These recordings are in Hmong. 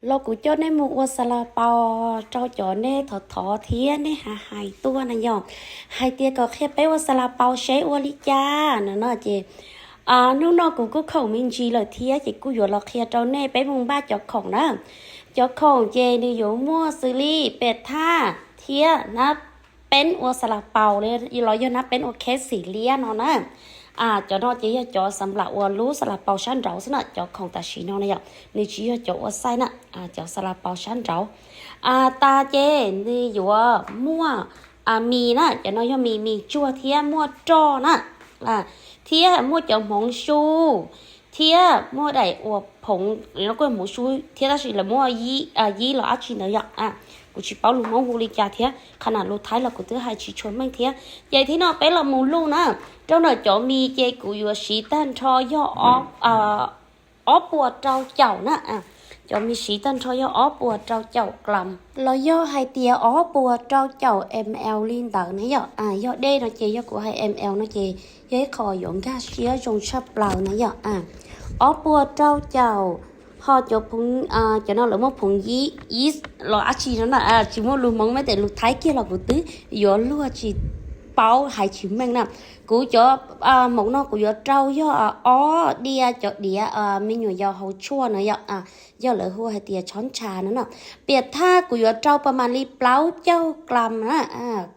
Los kuv coj nej mus ua xas las paus rau cov nej thov thov thiab nej hais hais tuaj na yom, hais tias kom qhia peb ua xas las paus seb ua li cas no no ces hnub no kuv kuj khoom me ntsis lawm thiab ces kuj yuav los qhia rau nej peb mus npaj cov khoom na. Cov khoom ces nws yuav muaj xws li piam thaj thiab nab peeb ua xas las paus los yog nab peeb ua kheb xim liab no na. Cov no ces yog cov xam lam ua lub xas las paus sab nraud xwb na, cov khoom tam sim no na yom, nws tsis yog cov ua xaij na, cov xas las paus sab nraud. Tas ces nws yuav muaj mis na, cov no yog mis, mis tsuag thiab muaj roj na, thiab muaj cov hmoov su, thiab muaj daim ua phoov, kuj hmoov su thiab tab sis lawv muaj yib los dab tsi ntawd yom. Kuv tsis paub lus Hmoob hu li cas thiab, qhov na lus Thaib los kuv twb hais tsis tshua meej thiab. Ces thib no peb los mus luj na, rau ntawm cov mis ces kuv yuav siv tag nrho yog ob puas rau caum na. Cov mis siv tag nrho yog ob puas rau caum gram los yog hais tias ob puas rau caum ml li ntawd na yom. Yog dej no ces yog kuv hais ml no ces yog ib qho yuav nkag siab zoo tshaj plaws na yom. Ob puas rau caum, ho cov phoov, cov no lawv muaj phoov yib, yib los dab tsi no na, tsis muaj lus Hmoob, meb tes lus Thaib kiag los kuv twb yuav luag tsis paub hais tsis meej na. Kuv cov hmoov no kuv yuav rau yog ob diav cov diav me nyuam yaus haus tshuaj na yom, yog lawv hu hais tias tshob ntsha no na. Piam thaj kuv yuav rau pas mas li plaub caug gram na,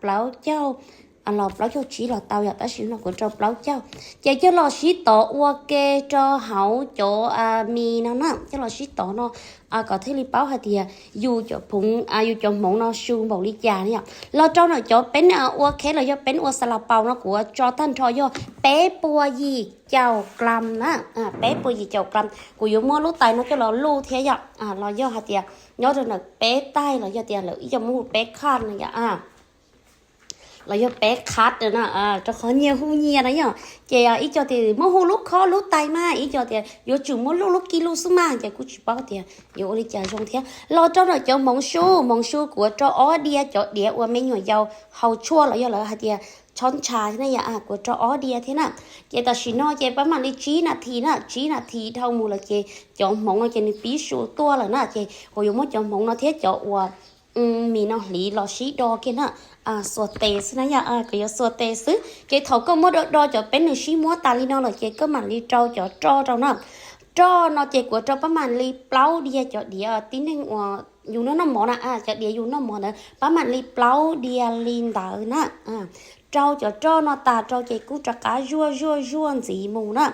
plaub caug los plaub caug tsib los tau yom, tab sis no kuv rau plaub caug. Ces coj los sib tov ua ke rau hauv cov mis no na, coj los sib tov no kom thiaj li paub hais tias yus cov phoov, yus cov hmoov no su npaum li cas na yom. Los rau ntawm cov peeb ua kheb los yog peeb ua xas las paus no kuv yuav tso tag nrho yog peb puas yim caum gram na, peb puas yim caum gram. Kuv yuav muab lub tais no coj los luj thiab yom, los yog hais tias nyob rau ntawm peb taig los yog tias lawv ib co muab hu peb khaj no yom, los yog peb khaj na, rau qhov nyias hu nyias na yom. Ces ib co tias muab hu lub khob lub tais mas, ib co tias yuav tsum muab luj lub kij luj xwb mas, ces kuj tsis paub tias yuav ua li cas zoo thiab. Los rau ntawm cov hmoov su, hmoov su kuv yuav rau ob diav cov diav uas me nyuam yaus haus tshuaj los yog lawv hais tias tshob ntsha thiab na yom, kuv yuav rau ob diav thiab na. Ces tam sim no ces pab mam li tsib nas this na, tsib nas this dhau mus lawm ces cov hmoov no ces nws pib su tuaj lawm na, ces kuv yuav muab cov hmoov no thiab cov uas mis no hliv los sib do kiag na, xuas tes xwb na yom, kuv yuav xuas tes xwb. Ces thaum koj muab do do cov peeb nws sib muab tas li no lawm ces koj mam li rau cov roj rau na. Roj no ces kuv rau pab mam li plaub diav cov diav tib neeg uas yus noj noj mov na, cov diav yus noj mov ntawd pab mam li plaub diav li ntawd na. Rau cov roj no tas rau ces kuj rov qab zuaj zuaj zuaj ntxiv mus na.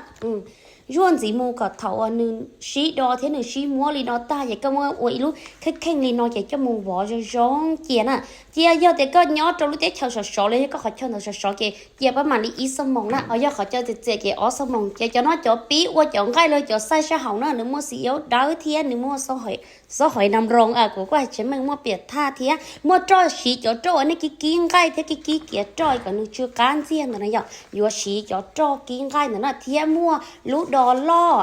Zuaj ntxiv mus kom thaum uas nws sib do thiab nws sib muab li no tag ces koj muab ua ib lub kheej kheej li no ces coj mus vov zoo zoo cia na. Cia yog tias koj nyob rau lub teb chaws sov sov los yog koj qhov chaw ntawd sov sov ces cia pab mam li ib xuab moos na, ho yog qhov chaw txias txias ces ob xuab moos. Ces cov no cov pib ua cov nqaij los cov xaij sab hauv na, nws muaj xis iab dawb thiab nws muaj xob hais nam roos, kuv kuj hais tsis meej, muaj piam thaj thiab muaj roj, siv cov roj uas nej kib kib nqaij thiab kib kib kiav roj kom nws tsw qab ntxiag ntawd na yom. Yuav siv cov roj kib nqaij ntawd na, thiab muaj lub do loj,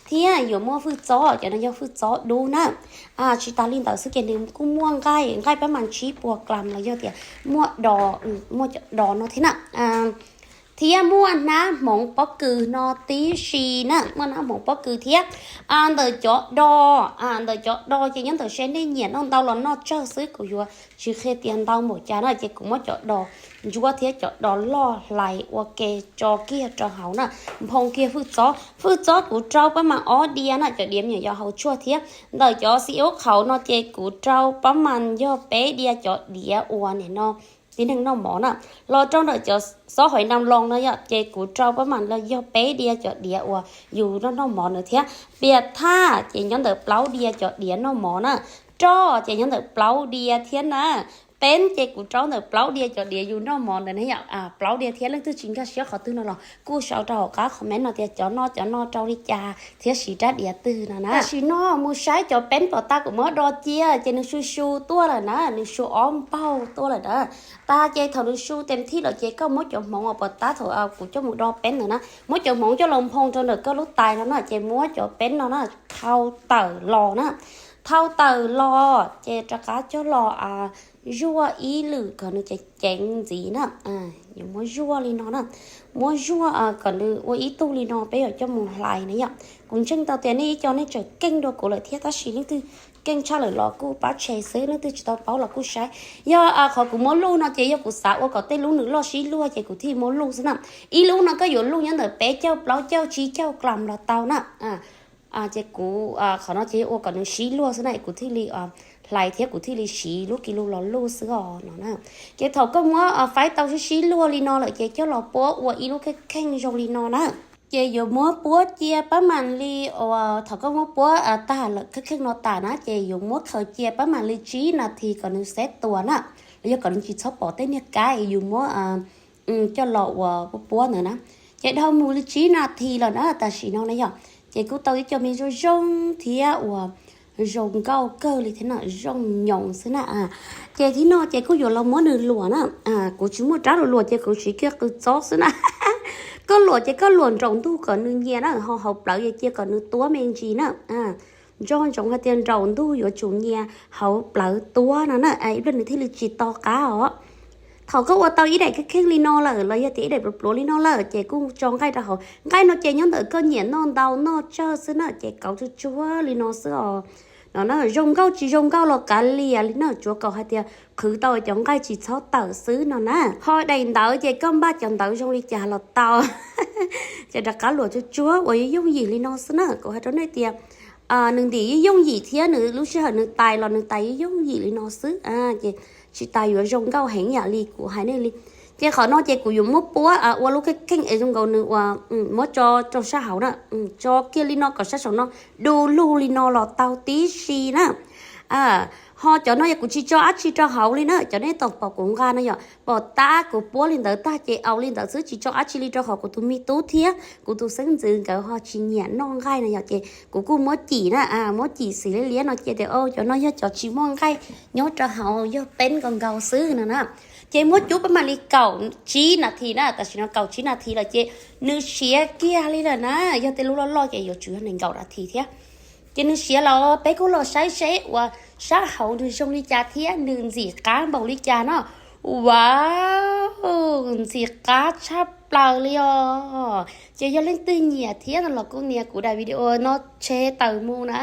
thiab yuav muaj hwj txob, cov no yog hwj txob dub na. Tsis tas li ntawd xwb ces nws kuj muaj nqaij, nqaij pab mam tsib puas klas los yog tias muaj do, muaj cov do no thiab na. Thiab muaj hnab hmoov pob kws no tib si na, muaj hnab hmoov pob kws thiab. Ntawm cov do, ntawm cov do ces nyob ntawm seb nej nyiam noj ntau los noj tsawg xwb, kuv yuav tsis qhia tias ntau npaum cas na, ces kuv muab cov do ntsuab thiab cov do loj hlais ua ke tso kiag rau hauv na, nphoo kiag hwj txob. Hwj txob kuv rau pab mam ob diav na, cov diav me nyuam yaus haus tshuaj thiab. Ntawm cov xis iab qhauv no ces kuv rau pab mam yog peb diav cov diav uas nim no tib neeg noj mov na. Los rau ntawm cov xob hais nam loos no yom, ces kuv rau pab mam los yog peb diav cov diav uas yus noj noj mov na thiab. Piam thaj ces nyob ntawm plaub diav cov diav noj mov na. Roj ces nyob ntawm plaub diav thiab na. Peeb ces kuv rau ntawm plaub diav cov diav yus noj mov ntawd na yom, plaub diav thiab. Leej twg tsis nkag siab qhov twg no los kuj sau rau hauv qab comment no tias cov no cov no rau li cas thiab siv rab diav twg no na. Tam sim no mus saib cov peeb pom tas kuv muab do cia ces nws su su tuaj lawm na, nws su ob npaug tuaj lawm na. Tas ces thaum nws su tes thij lawm ces koj muab cov hmoov uas pom tab thaum kuv coj mus do peeb ntawd na, muab cov hmoov coj los nphoo rau ntawm koj lub tais no na, ces muab cov peeb no na thau tawm los na. Thau tawm los ces rov qab coj los zuaj ib lwm kom nws ceev ceev ntxiv na. Yuav muab zuaj li no na, muab zuaj kom nws ua ib tug li no peb yuav coj mus hlais na yom. Kuv ntseeg tau tias nej ib co nej tseem keej dua kuv lawm thiab, tab sis leej twg keej tshaj lawm los kuj pab tshem xwb, leej twg tsis tau paub los kuj saib. Yog qhov kuv muab luj no ces yog kuv xav ua kom tej lub nws loj sib luag ces kuv thiaj muab luj xwb na. Ib lub no koj yuav luj nyob ntawm peb caug plaub caug tsib caug gram los tau na. Ces kuv qhov no ces ua kom nws sib luag xwb na, kuv thiaj li hlais thiab kuv thiaj li siv lub ki lus los luj xwb os no na. Ces thaum koj muab faib tau sib sib luag li no lawm ces coj los puab ua ib lub kheej kheej zoo li no na. Ces yuav muab puab cia pab mam li, thaum koj muab puab tag lawm kheej kheej no tas na ces yuav muab khaws cia pab mam li tsib nas this kom nws xeb tuas na, los yog kom nws tsis txhob pom tej niag kab yus muab coj los ua puab puab ntawd na. Ces dhau mus li tsib nas this lawm na tam sim no na yog, ces kuj tau ib co me zoo zoo thiab uas zoo nkauj kawg li thiab na, zoo nyoos xwb na. Ces thib no ces kuj yuav los muab nws luam na. Kuv tsis muaj rab luam luam ces kuv siv kiag qws txob xwb na. Koj luam ces koj luam nraum ntug kom nws nyias na, ho hauv plawv ces cia kom nws tuab me ntsis na. Nco ntsoov hais tias nraum ntug yuav tsum nyias hauv plawv tuab no na, ib pliag nws thiaj li tsis to qab os. Thaum koj ua tau ib daim kheej kheej li no lawm los yog tias ib daim pluav pluav li no lawm ces kuj tso nqaij rau hauv. Nqaij no ces nyob ntawm koj nyiam noj ntau noj tsawg xwb na, ces kauv tsuag tsuag li no xwb os. No na, zoo nkauj tsis zoo nkauj los kav liam li na, tsuav kom hais tias qhwv tau cov nqaij tsis txhob tawm xwb no na. Ho daim ntawv ces koj npaj cov ntawv zoo li cas los tau. Ces rov qab luam tsuag tsuag uas yooj yooj yim li no xwb na, kuv hais rau nej tias nws ntim yooj yooj yim thiab nws lub sij hawm nws tais los nws tais yooj yooj yim li no xwb, ces tsis tas yuav zoo nkauj heev yam li kuv hais nej li. Ces qhov no ces kuv yuav muab puab ua lub kheej kheej es zoo nkaus nws uas muab tso rau sab hauv na, tso kiag li no kom sab saum no du lug li no los tau tib si na. Ho cov no yog kuv tsis tso dab tsi rau hauv li na, cov nej tau pom kuv nqa no yog pom tab kuv puab li ntawd tag ces au li ntawd xwb, tsis tso dab tsi li rau hauv, kuv tus me tub thiab kuv tus xeeb ntxwv nkawd ho tsis nyiam noj nqaij no yog ces kuv kuj muab cim na, muab cim xim liab liab no cia tias cov no yog cov tsis muaj nqaij nyob rau hauv, yog peeb nkaus nkaus xwb no na. Ces muab cub pab mam li kaum tsib nas this na, tam sim no kaum tsib nas this lawm ces nws siav kiag li lawm na, yog tej lub loj loj ces yuav tsum yog nees nkaum nas this thiab. Ces nws siav los peb kuj los saib seb uas sab hauv nws zoo li cas thiab nws ntxim qab npaum li cas no. Wow, ntxim qab tshaj plaws li os. Ces yog leej twg nyiam thiab no los kuj nias kuv daim video no tseg tawm mus na.